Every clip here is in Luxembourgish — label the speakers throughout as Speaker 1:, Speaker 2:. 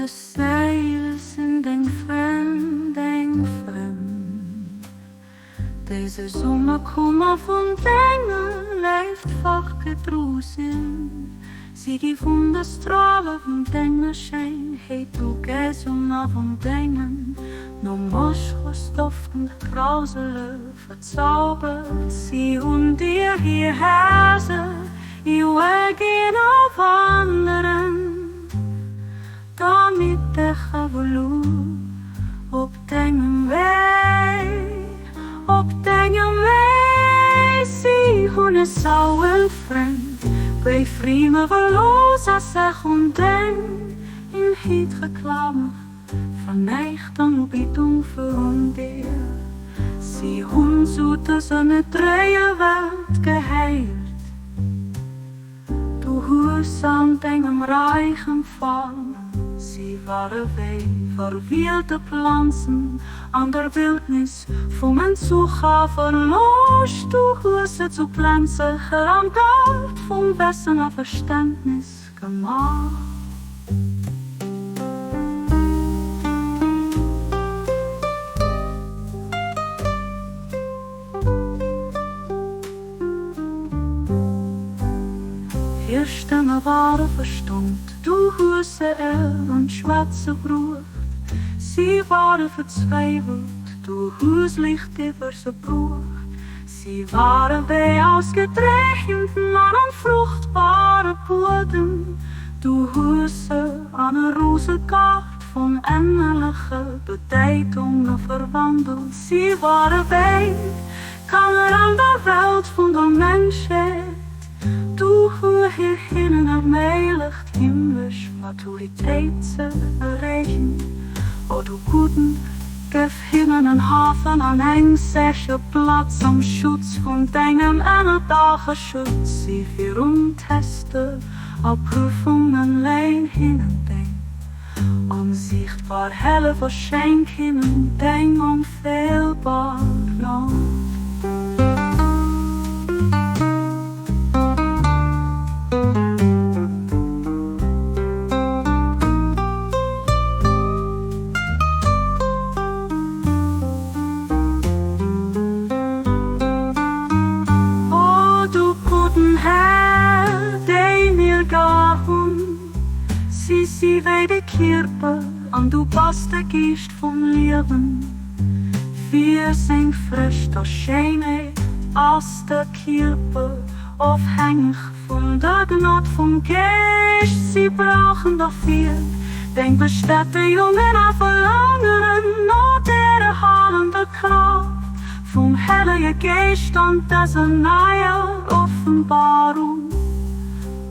Speaker 1: Séil sinn deng Frënn, deng Frënn. Dëse Summer Kummer vun denger Léift fortgedro sinn. Si gi vun der Strale vun denger Schéinheet, du Gesummer vun dengen no Moschus doftende Krausele verzaubert. Si hunn dir hir Häerzer iwwerginn a wanderen damit der Revolut op dengem Wee, op dengem Wee. Si hunn e sauen Frënd, wéi Frime verlooss a sech un deng Inheet geklamert, verneigt an Ubidung virun dir. Si hunn zu dëser net dréier Welt gehéiert. Du hues an dengem Reich empfang. Si ware wéi verwielte Planzen an der Wildnis, vum Entzuch a Verloscht. Du hues se zu Plänzercher am Gaart vum Wessen a Verständnis gemaach. Hir Stëmme ware verstommt, du hues se ëm d'Schwätze bruecht. Si ware verzweiwelt, du hues Licht iwwer se bruecht. Si ware wéi ausgedréchent an onfruchtbare Buedem, du hues se an e Rosegaart vun ënnerleche Bedeitunge verwandelt. Si ware wéi Kanner an der Welt vun der Menschheet, du hues hinnen erméiglecht himmlesch Maturitéit ze erreechen. O du Gudden, gëff hinnen en Hafen an eng sécher Platz am Schutz vun dengem Ënnerdaach a schütz si virun Tester a Prüfungen. Léin hinnen deng Onsiichtbar Hellef a schenk hinnen deng onfeelbar Gnod. O du gudden Här, déi mir gar hunn, Si si wéi de Kierper an du bass de Geescht vum Liewen. Fir seng Frëscht a Schéinheet ass de Kierper ofhängeg vun der Gnod vum Geescht. Si brauchen dofir deng Bestätegungen a verlaangeren no der erhalender Kraaft vum Hellege Geescht an dëser neier Offenbarung.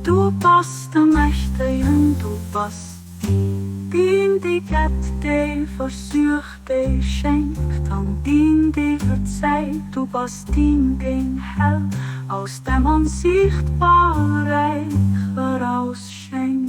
Speaker 1: Du bass de Mächtegen, du bass deen, dee gett, dee versuergt, dee schenkt an deen, dee verzeit. Du bass deen, deen hell aus dem onsiichtbare Räich erausschéngt.